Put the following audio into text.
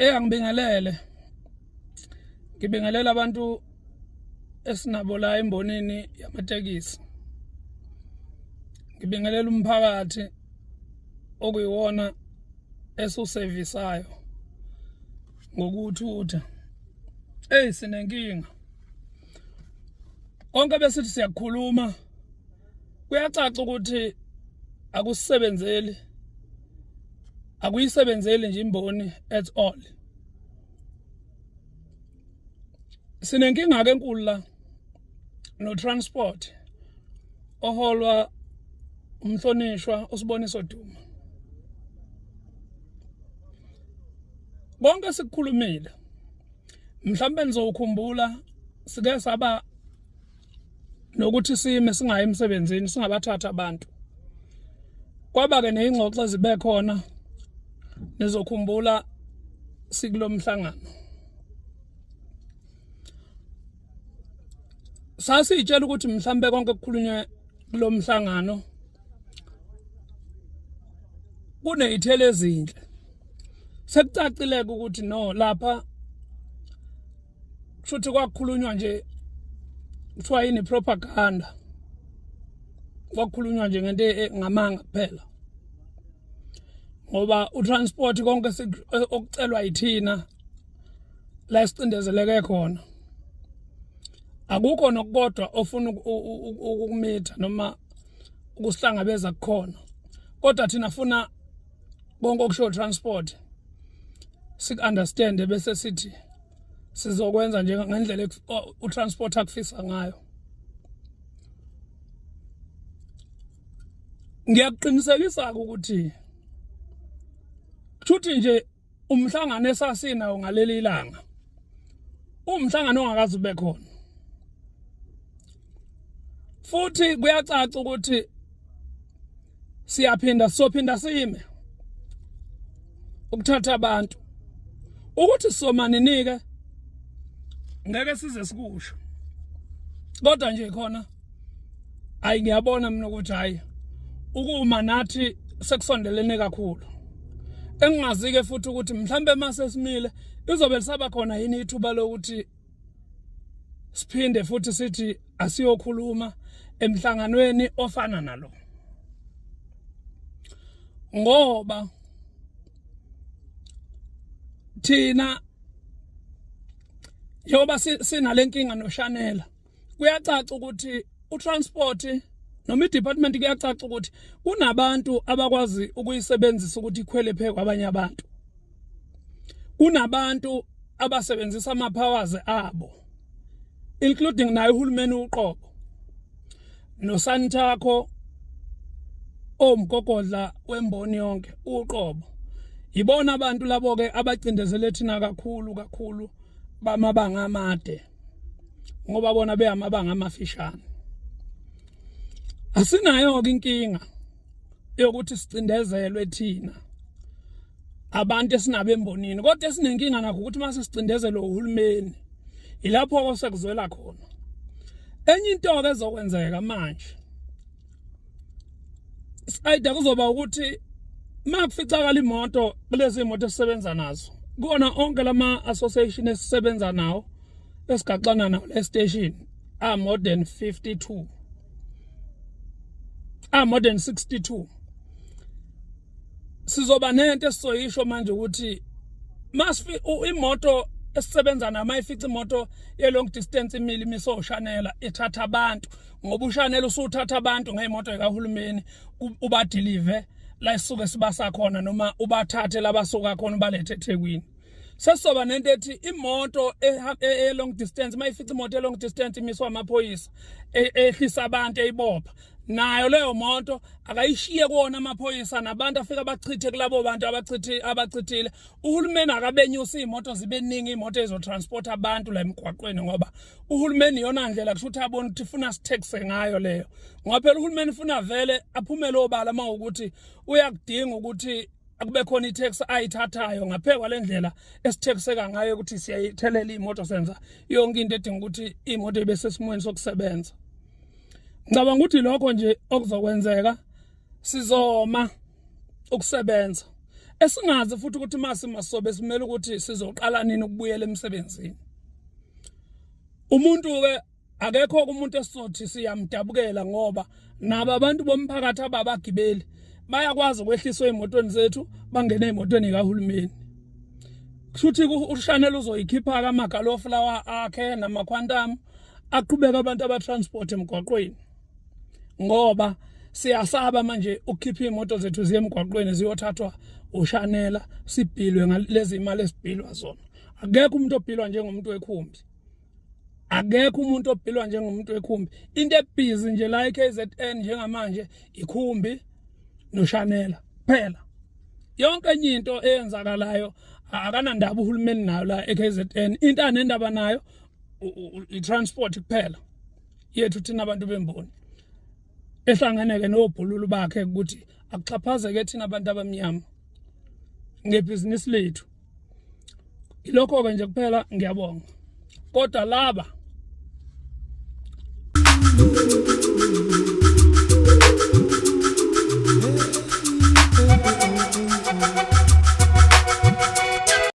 Angibingelele. Ngibingelela abantu esinabo la embonini yamatekisi. Ngibingelela umphakathi okuyiwona esiwusevisayo ngokuthutha. Ey sinenkinga. Konke besithi siyakhuluma kuyacaca ukuthi akusebenzeli akuyisebenzeli nje imboni at all. Sinenkinga ke enkulu la no transport oholwa umhlonishwa uSiboniso Duma. Konke sikukhulumile mhlawumbe nizokhumbula sike saba nokuthi sime singayi emsebenzini singabathatha abantu. Kwaba ke nezingxoxo ezibe khona, nizokhumbula sikulomhlangano. Sasitshela ukuthi mhlambe konke kukhulunywe kulomhlangano kuneyithelo ezinhle. Sekucacileke ukuthi no lapha kushuthi kwakukhulunywa nje kuthiwa yini propaganda, kwakukhulunywa nje ngento ngamanga kuphela, ngoba utransport konke okucelwa yithina la esicindezeleke khona akukho nokukodwa ofuna ukukumitha noma ukusihlangabeza kukhona, kodwa thina funa konke okusho transport siku-understand bese sithi sizokwenza nje ngendlela utransport akufisa ngayo. Ngiyakuqinisekisa ukuthi kushuthi nje umhlangano esasinawo ngaleli ilanga umhlangano ongakaze ube khona, futhi kuyacaca ukuthi siyaphinda sophinda sime ukuthatha abantu ukuthi somaninike ngeke size sikusho, kodwa nje khona ayi ngiyabona mina ukuthi hayi ukuma nathi sekusondelene kakhulu. Engingazi-ke futhi ukuthi mhlambe mase simile izobe lisaba khona yini ithuba lokuthi siphinde futhi sithi asiyokhuluma emhlanganweni ofana nalo, ngoba thina njengoba sinalenkinga noShanela kuyacaca ukuthi utransport noma idepartment kuyacaca ukuthi kunabantu abakwazi ukuyisebenzisa ukuthi ikhwele phe kwabanye abantu, kunabantu abasebenzisa ama powers abo including naye uhulumeni uqobo noSantaco omgogodla wemboni yonke uqobo. Ibona abantu labo ke abacindezele thina kakhulu kakhulu bamabanga amade, ngoba bona beyamabanga amafishane. Asinayo ke inkinga yokuthi sicindezelwe thina abantu esinabo embonini, kodwa esinenkinga nakho ukuthi mase sicindezelwe uhulumeni ilapho sekuzwela khona. Enye into ke ezokwenzeka manje sayida kuzoba ukuthi makuficakala imoto kulezi imoto esisebenza nazo kuona onke lama association esisebenza nawo esigaxana nawo le station are more than 52 are more than 62. Sizoba nento esizoyisho manje ukuthi masifi imoto esisebenza nayo mayifica imoto ye long distance imile imiso oshanela ithatha abantu, ngoba ushanela usuthatha abantu ngeimoto ekahulumeni ubadeliver la isuke sibasa khona noma ubathathe labasuka khona ubalethe eThekwini. Sesizoba nento ethi imoto e long distance mayifica imoto e long distance imiswa amaphoyisa ehlisa abantu eyibopha, nayo leyo moto akayishiye kuwona amaphoyisa nabantu afika bachithe kulabo bantu abachithi abachithile. Uhulumeni akabenyusa iy'moto zibe ningi iy'moto ezotransport abantu la emgwaqweni, ngoba uhulumeni iyona ndlela kusho ukuthi abone ukuthi ufuna sithekise ngayo leyo, ngoba phela uhulumeni ufuna vele aphumele obala uma ukuthi uyakudinga ukuthi akube khona i-tax ayithathayo ngaphe kwale ndlela esithekiseka ngayo ukuthi siyayithelela iy'moto senza yonke into edinga ukuthi iy'moto ibe sesimweni sokusebenza. Ngicabanga ukuthi lokho nje okuzokwenzeka, sizoma ukusebenza. Esingazi futhi ukuthi masi masobe simele ukuthi sizoqala nini ukubuyela emsebenzini. Umuntu ke akekho umuntu esizothi siyamdabukela ngoba nabo abantu bomphakathi ababagibeli bayakwazi ukwehliswa ezimotweni zethu bangene ezimotweni kahulumeni. Kushuthi uShanel uzoyikhipha amagalofu lawa akhe namaquantum aqhubeka abantu abatransport emgwaqweni ngoba siyasaba manje ukukhipha iy'moto zethu ziye emgwaqweni ziyothathwa ushanela sibhilwe ngalezi imali esibhilwa zona. Akekho umuntu obhilwa njengomuntu wekhumbi, akekho umuntu obhilwa njengomuntu wekhumbi. Into ebhizi nje la eKZN njengamanje ikhumbi noshanela kuphela. Yonke enye into eyenzakalayo akanandaba uhulumeni nayo la eKZN. Into anendaba nayo i-transport kuphela yethu thina abantu bemboni, ehlangene-ke nobhululu bakhe ukuthi akuxhaphazeke thina abantu abamnyama ngebhizinisi lethu. Ilokho-ke nje kuphela, ngiyabonga. Kodwa laba